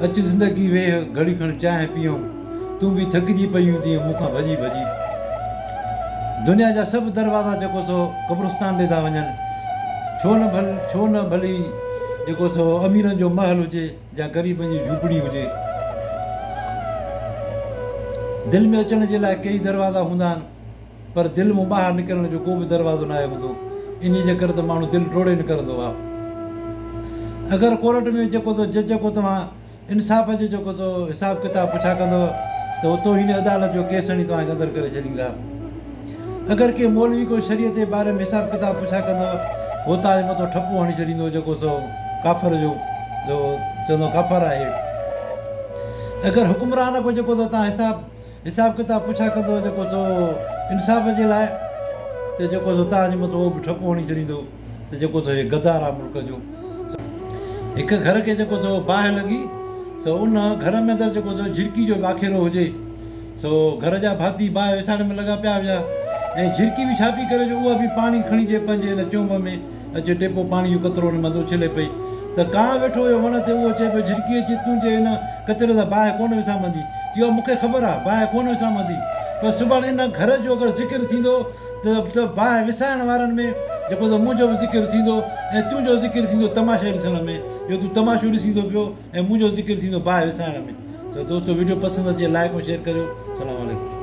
اچ زندگي ويهه گهڙي کن چانهه پيئون، تون به ٿڪجي پئي هوندينء مون کان ڀڄي ڀڄي. دنيا جا سڀ دروازا جيڪو سو قبرستان ڏي ٿا وڃن. ڇو نه ڀل ڇو نه ڀلي جيڪو سو اميرن جو محل هجي يا غريبن جي جهوپڙي هجي. دل ۾ اچڻ جي لاء ڪيئي دروازا هوندا آهن. پر دل مون ٻاهر نڪرڻ جو ڪو به دروازو ناهي هوندو، انهي جي ڪري ته ماڻهو دل ٽوڙي نڪرندو آ. اگر ڪورٽ ۾ جيڪو تو جج ڪو توهان انصاف جو جيڪو تو حساب ڪتاب پڇا ڪندو ته هو توهين عدالت جو ڪيس هڻي توهان کي اندر ڪري ڇڏيندا. اگر ڪنهن مولوي ڪو شريعت جي باري ۾ حساب ڪتاب پڇا ڪندو هو توهان جي مٿو ٺپو هڻي ڇڏيندو جيڪو سو ڪافر جو جو چوندو ڪافر آهي. اگر حڪمران ڪو جيڪو تو توهان حساب حساب ڪتاب پڇا ڪندو جيڪو سو انصاف جي لاء ته جيڪو سو تان جي مٿو اهو به ٺپو هڻي ڇڏيندو ته جيڪو سو هي غدار آ ملڪ جو. هڪ گهر کي جيڪو سو باهه لڳي سو ان گهر ۾ اندر جيڪو سو جهرڪي جو به آکيرو هجي سو گهر جا ڀاتي باهه وسائڻ ۾ لڳا پيا هيا ۽ جهرڪي به ڇا پئي ڪري جو اها به پاڻي کڻي جي پنهنجي ان چونب ۾ اچي ٽيپو پاڻي جو قطرو ان منڌ اڇلي پئي ته ڪانء ويٺو هيو وڻ تي اهو چئي پيو جهرڪي اچي تنهنجي هن قطري سان باهه ڪونه وسامندي. چيو آ مون کي خبر آ باهه ڪونه وسامندي پر سڀاڻي ان گهر جو اگر ذڪر ٿيندو ته ته باهه وسائڻ وارن ۾ جيڪو ته منهنجو به ذڪر ٿيندو ۽ تنهنجو ذڪر ٿيندو تماشي ڏسڻ ۾ جو تون تماشو ڏسيندو پيو ۽ منهنجو ذڪر ٿيندو باهه وسائڻ ۾. ته دوستو وڊيو پسند اچي لائڪ ۽ شيئر ڪريو. سلام عليڪم.